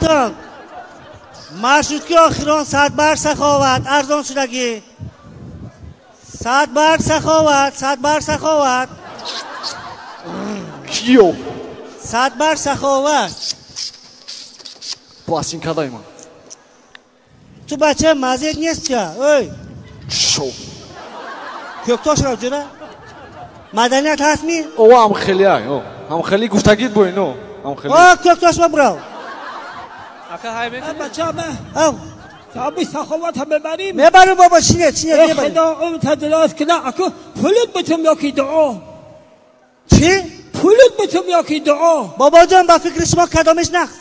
Бинетон. Маршрутки охирон садбар саховат арзон шудагӣ. Садбар саховат, садбар саховат. Киё? Садбар саховат. Пластинка дай ман. Ту бача мазет нестя, ой. Шо. Кӯктошро ҷура? Маданият ҳастми? О, ҳам хеле ай, о. Ҳам хеле гуфтагит бо ино. Ҳам хеле. О, кӯктош бабрав. Ака ҳай мекунӣ? Бача ма. Ав. Саби саховат ҳам мебарим. Мебарим бобо, чине, чине, мебарим. Худо умр тадлос кина, аку пулут битум ёки дуо. Чӣ? Пулут битум ёки дуо. Бобоҷон, ба фикри шумо кадомиш нақс?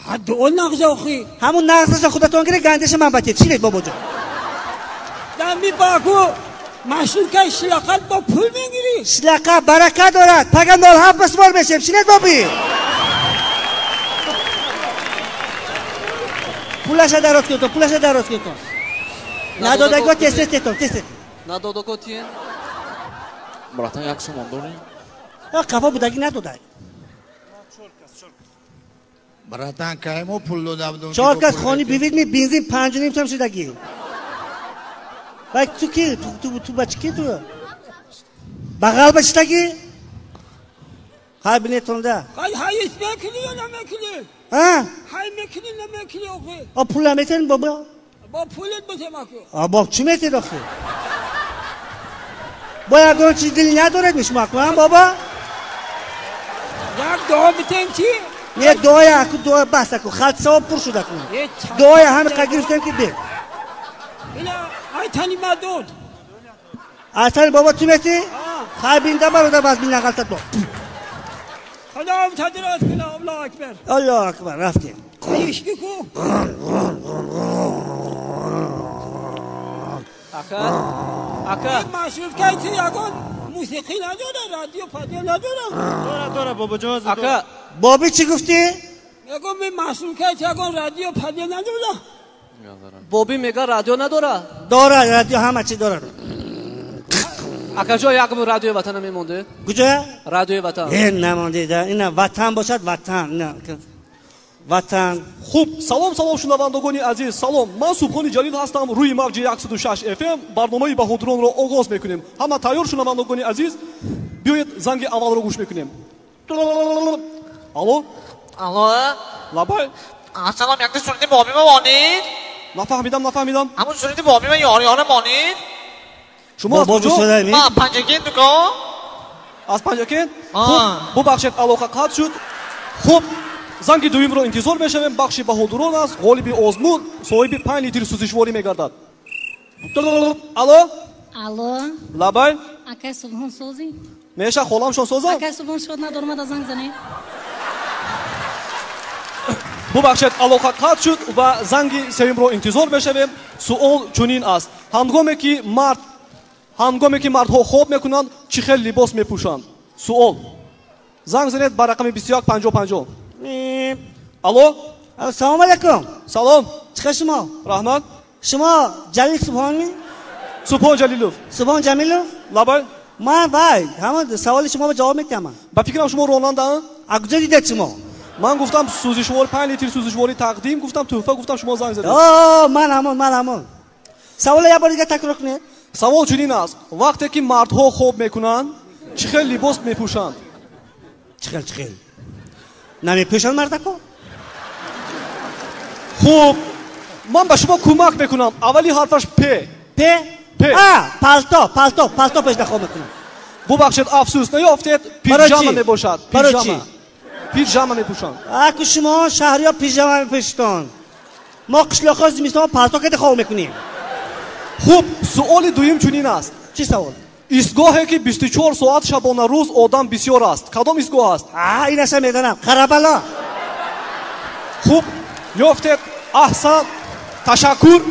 Ҳа, дуо нақз охи. Ҳамун нақзаша худатон гиред, гандаша ман батед. Чинед, бобоҷон? Дами баку маршруткаи шлақат бо пул мегирӣ. Шлақа барака дорад. Пага 07 басмор мешем. Чинед, боби? Пулаша дароз кунтон, пулаша дароз кунтон. Надодаго тез тез тетон, тез тез. Надодаго тиен? Братан, як сомон дорӣ? А қафо будаги надодай. Братан, кай мо пул додам? Чор кас хони бивид ми бензин 5.5 сом шудаги. Вай ту ки? Ту бачи ки ту? Бағал ба читаги? Хай бинетонда. Хай ҳайис мекунӣ ё намекунӣ? А? Ҳай мекунӣ намекунӣ охи? А пул наметен бобо? Бо пулет битем аку. А бо чӣ метед охи? Бо ягон чиз дил надоред ми шумо аку, а бобо? Як дуо битем чӣ? Не, дуоя аку, дуоя бас аку, халт савоб пур шуд аку. Дуоя ҳами қа гирифтем ки бе. Ина айтани ма дод. Айтани бобо ту метӣ? Хай бинда бародар баз бин нағалтат бо. Худо тадрас кунад, Аллоҳу акбар. Аллоҳу акбар, рафтем. Ишки ку. Ака, ака. Маршруткаи ти ягон мусиқӣ надора, радио падио надора. Дора, дора, бобоҷон. Ака. Боби чӣ гуфтӣ? Мегӯм ми маршруткаи ти ягон радио падио надора. Боби мега радио надора? Дора, радио ҳама чӣ дорад. Акаҷон, як радиои ватана мемонде? Куҷо? Радиои ватан. Э, намондеда. Ина ватан бошад, ватан. Ина ватан. Хуб, салом, салом, шунавандагони азиз, салом. Ман Субҳони Ҷалил ҳастам, рӯи мавҷи 106 FM барномаи баҳодуронро оғоз мекунем. Ҳама тайёр, шунавандагони азиз? Биёед занги аввалро гӯш мекунем. Алло? Алло? Лабай? Салом, якта суруди боби ма монед? Нафаҳмидам, нафаҳмидам. Ҳамун суруди боби ма ёр ёра монед? Шумо аз куҷо? Ман Панҷакент, дуко. Аз Панҷакент? Хуб, бубахшед, алоқа қатъ шуд. Хуб, занги дуюмро интизор мешавем. Бахши баҳодурон аст. Ғолиби озмун соҳиби 5 литр сӯзишворӣ мегардад. Алло? Алло? Лабай? Акай Субҳон созӣ? Меша, холамшон созам? Акай Субҳон шод надорам, да занг занед. Бубахшед, алоқа қатъ шуд ва занги сеюмро интизор мешавем. Суол чунин аст: ҳангоме ки мардҳо хоб мекунанд, чӣ хел либос мепӯшанд? Суол. Занг занед ба рақами 21 50 50. Алло? Салом алейкум. Салом. Чӣ хел шумо? Раҳмат. Шумо Ҷалил Субҳонми? Субҳон Ҷалилов. Субҳон Ҷамилов? Лабай. Ман вай, ҳамон саволи шумо ба ҷавоб метиҳам. Ба фикрам шумо ронанда? А куҷо дидед шумо? Ман гуфтам сӯзишвор 5 литр сӯзишворӣ тақдим, гуфтам тӯҳфа, гуфтам шумо занг задед. О, ман ҳамон, ман ҳамон. Саволро як бор дига такрор кунед. Савол чунин аст: вақте ки мардҳо хоб мекунанд, чӣ хел либос мепӯшанд? Чӣ хел, чӣ хел? Намепӯшанд мардако? Хуб, ман ба шумо кӯмак мекунам. Аввали ҳарфаш П. П? П. А, палто, палто, палто пӯшида хоб мекунанд. Бубахшед, афсӯс, наёфтед, пиҷама мебошад. Пиҷама. Пиҷама мепӯшанд. Аку шумо шаҳриё пиҷама мепӯшитон. Мо қишлоқҳо зимистон палто када хоб мекунем. Хуб, суоли дуюм чунин аст. Чӣ савол? Истгоҳе ки 24 соат шабонарӯз одам бисёр аст. Кадом истгоҳ аст? А, инаша медонам. Қарабало. Хуб, ёфтед, аҳсан, ташаккур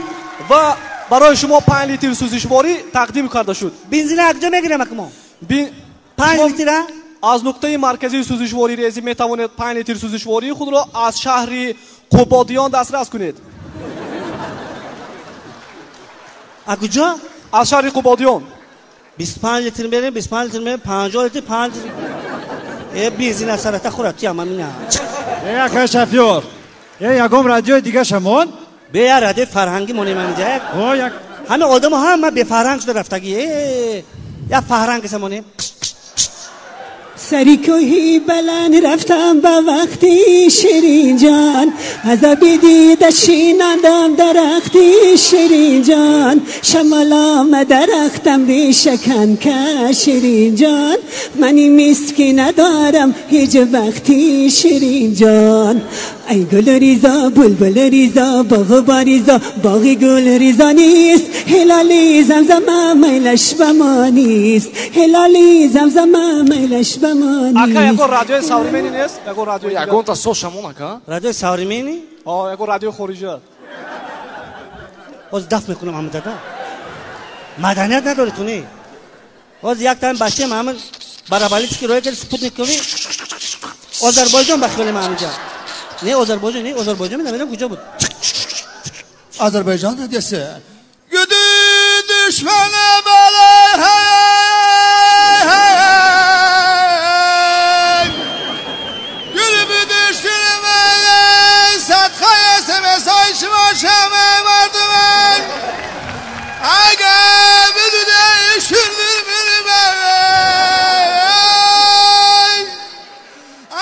ва барои шумо 5 литр сӯзишворӣ тақдим карда шуд. Бензина аз куҷо мегирем аку мо? 5 литра? Аз нуқтаи марказии сӯзишворӣ резӣ метавонед 5 литр сӯзишвории худро аз шаҳри Қубодиён дастрас кунед. А куҷо? Аз шаҳри Қубодиён. 25 литр мерем, 25 литр мерем, 50 литр, 5 литр. Э, бензин аз сарата хӯрад, тиям амина. Э, акай шофёр. Ягон радиои дига шамон? Бе я радиои фарҳангӣ монем ҳаминҷа. Ҳама одамо ҳама бефарҳанг шуда рафтагӣ. Я фарҳангеса монем. سری کوهی بلند رفتم به وقتی شیرین جان، عذابی دیده شیناندم درختی شیرین جان، شمالام درختم ریشه کن که شیرین جان، منی مسکی ندارم هیچ وقتی شیرین جان. ای گل ریزا بلبل ریزا باغ باریزا باغ گل ریزا نیست، هلالی زمزمه میلش به ما نیست، هلالی زمزمه میلش به ما نیست. Ака, ягон радиои современный нест? Ягон радиои Ягонта соз шамон, ака? Радиои современный? О, ягон радиои хориҷа. Ҳозир даф мекунам ҳама дада. Маданият надори ту не? Ҳозир як тайм бачаем ҳама барабалички роя кард спутникови Озарбойҷон ба хиёли ман ҳаминҷа. Не Озарбойҷон, не Озарбойҷон, намедонам куҷо буд. Озарбойҷон радиоси. Гуди душмани балай hey Gülümü düştürüm Sadkaya semesay şıma şeme vardı ben Aga beni de şürdür beni ben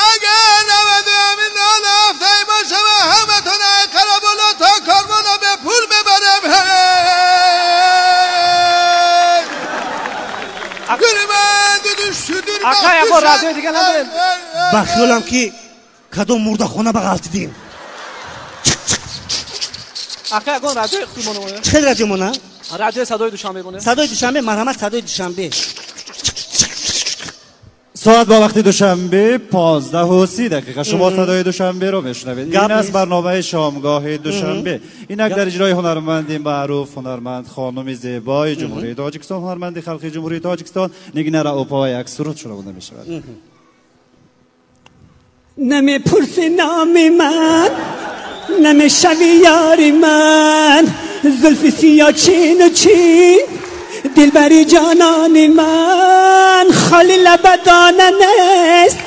Aga nevedim naftay başıma hemetona karabolu ta karbona be pul beberem Ака, ягон радиои дига надорем? Ба хиёлам ки кадом мурдахона ба ғалтидем. Ака, ягон радиои худмона монем? Чӣ хел радио мона? Радиои садои Душанбе монем. Садои Душанбе, марҳамат, садои Душанбе. ساعت با وقت دوشنبه 15:30 شما صدای دوشنبه رو میشنوید. این از برنامه شامگاه دوشنبه. اینک در اجرای هنرمند معروف، هنرمند خانم زیبای جمهوری تاجیکستان، هنرمند خلق جمهوری تاجیکستان نگین رؤوپا یک سرود شنونده می شود. نمیپرسی نام من، نمیشوی یار من، زلف سیاه چین و چین، دلبری جانان من، خالی لبدانه نیست،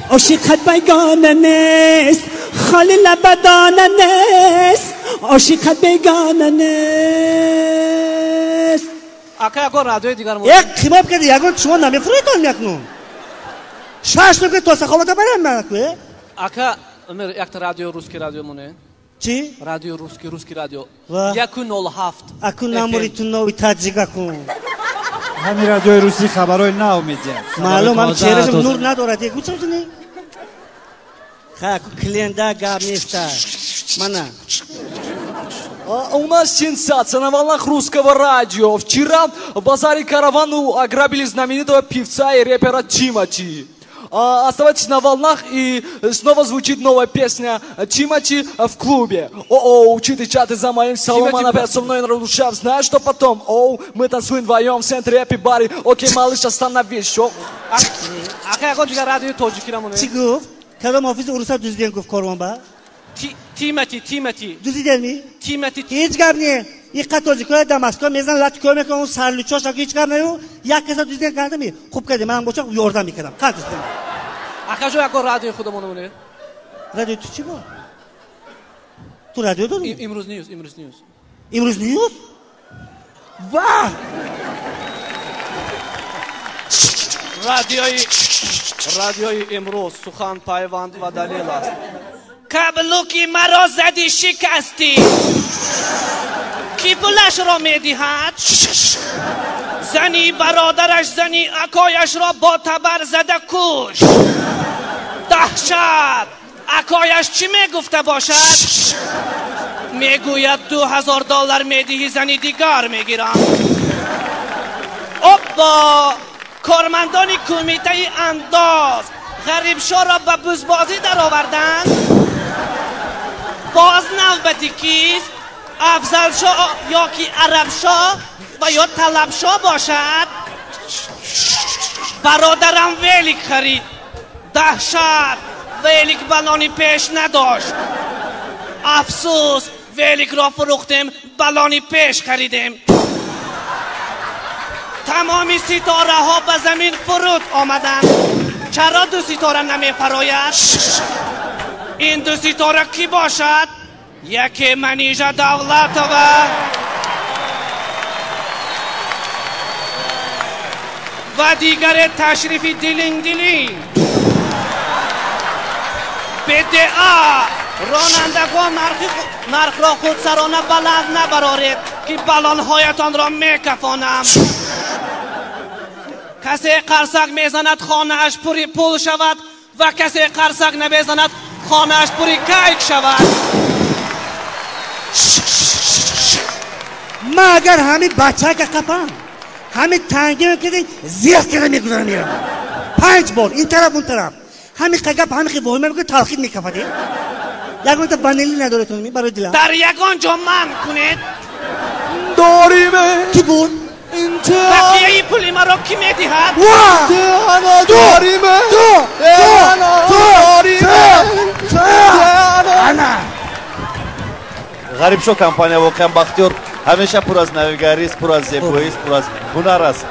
عاشقت بیگانه نیست، خالی لبدانه نیست، عاشقت بیگانه نیست. Ака, ягон радиои дигар мо? Як қимоб карди, ягон шумо намефурӯедон якнун. Шаш нука то саховата барам маку. Ака, якта радио, русский радио моне. Чӣ? Радио русский, русский радио. 107. Аку намури ту нови таҷик аку. ҳамин радиои русӣ хабарҳои нав медиҳад. Маълум, ҳам чеҳраашам нур надорад. Гӯчамтуни? Ха, аку клиента гап неста. Мана. У нас сенсация на волнах русского радио. Вчера в базаре Каравану ограбили знаменитого певца и рэпера Тимати. Оставайтесь на волнах, и снова звучит новая песня Тимати в клубе. О-о, читы-чаты за моим столом, она опять со мной нарушав. Знаешь, что потом? Оу, мы танцуем вдвоем в центре Эпи Бари. Окей, малыш, остановись. Ака, ягон дигар радиои тоҷикиро монем? Чӣ гуфт? Кадом офиси уруса дуздидем гуфт корвон ба? Тимати, Тимати. Дуздидеми? Тимати. Ҳеҷ гап не. Иққа тоҷикоя дар Москва мезананд, латикоя мекунанд, он сарлучош ҳеҷ гап не. Як каса дуздидем кардами? Хуб кардем, манам бошам ёрдам мекардам. Қад дуздидем. Акаҷо, ягон радиои худамон монем? Радиои ту чӣ бо? Ту радио дорӣ? Имрӯз ньюз, имрӯз ньюз. Имрӯз ньюз? Ва! Радиои имрӯз сухан, пайванд ва далел аст. Каблуки маро зади шикастӣ. Кӣ пулашро медиҳад? Зани бародараш зани акояшро бо табар зада кушт. Даҳшат! Акояш чӣ мегуфта бошад? Мегӯяд $2000 медиҳӣ, зани дигар мегирам. Оппо! Кормандони кумитаи андоз ғарибшоро ба бузбозӣ дароварданд. Боз навбати кист? Афзалшо ё ки арабшо ва ё талабшо бошад? Бародарам велик харид. Даҳшат! Велик балони пеш надошт. Афсӯс, великро фурӯхтем, балони пеш харидем. Тамоми ситораҳо ба замин фуруд омаданд. Чаро ду ситора намефарояд? Ин ду ситора кӣ бошад? Яке Манижа Давлатова ва дигаре Ташрифи Дилинг Дилинг. БДА ронандагон нархро худсарона баланд набароред, ки балонҳоятонро мекафонам. Касе қарсак мезанад, хонааш пури пул шавад, ва касе қарсак намезанад, хонааш пури кайк шавад. Ман агар ҳамин бачака қапам, ҳамин танги мекарди, зиёд карда мегузарам, мерам 5 бор ин тараф, он тараф. Ҳамин гап, ҳамин воҳима мекунад, талхид мекафад. Ягонта ванилин надоретон барои дилам? Дар ягон ҷо манъ кунед. Дориме. Кӣ буд? Бақияи пули маро кӣ медиҳад? Дориме. Ғарибшо компания воқеан Бахтиёр ҳамеша пур аз навигарист, пур аз зебоист, пур аз ҳунар аст.